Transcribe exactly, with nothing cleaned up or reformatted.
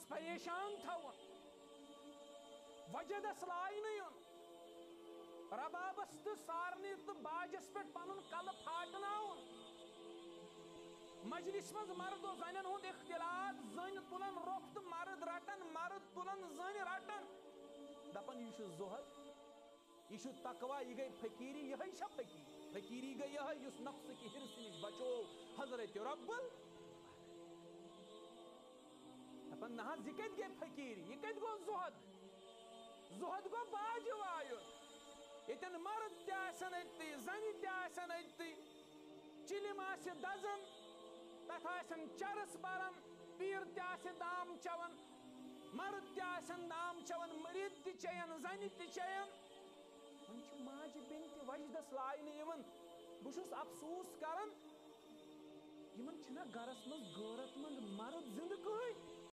پریشان تھاوُن، وجدس لاینہٕ یُن، ربابس تہٕ سارنہِ تہٕ باجس پٮ۪ٹھ پنُن کلہٕ پھاٹناوُن۔ مجلس منٛز مرد و زنٮ۪ن ہُنٛد اختلاط، زٔنۍ تُلن رۄخ تہٕ مرد رٹن، مرد تُلن زٔنۍ رٹن۔ دپان، یہِ چھُ زُہد، یہِ چھُ تقوی، یہِ گٔے فقیٖری، یِہے چھا فقیٖر؟ فقیٖری گٔے یِہے، یُس نفسہٕ کہِ حرصہٕ نِش بچو حضرت رب ال۔ دپان، نہ حظ، یہِ کتہِ گٔے فقیٖری؟ یہِ کتہِ گوٚو زُہد؟ زُہد گوٚو باجہِ وایُن۔ ییٚتٮ۪ن مرد تہِ آسن أتھی، زنہِ تہِ آسن أتھی، چِلِم آسہِ دزان، تتھ آسن چرس بران، پیٖر تہِ آسہِ دام چٮ۪وان، مرد تہِ آسن دام چٮ۪وان، مریٖد تہِ چٮ۪ین، زنہِ تہِ چٮ۪ین۔ وۄنۍ چھِ ماجہِ بیٚنہِ تہِ وجدس لاینہٕ یِوان۔ بہٕ چھُس افسوٗس کران، یِمن چھِنہ گرس منٛز غٲرت مند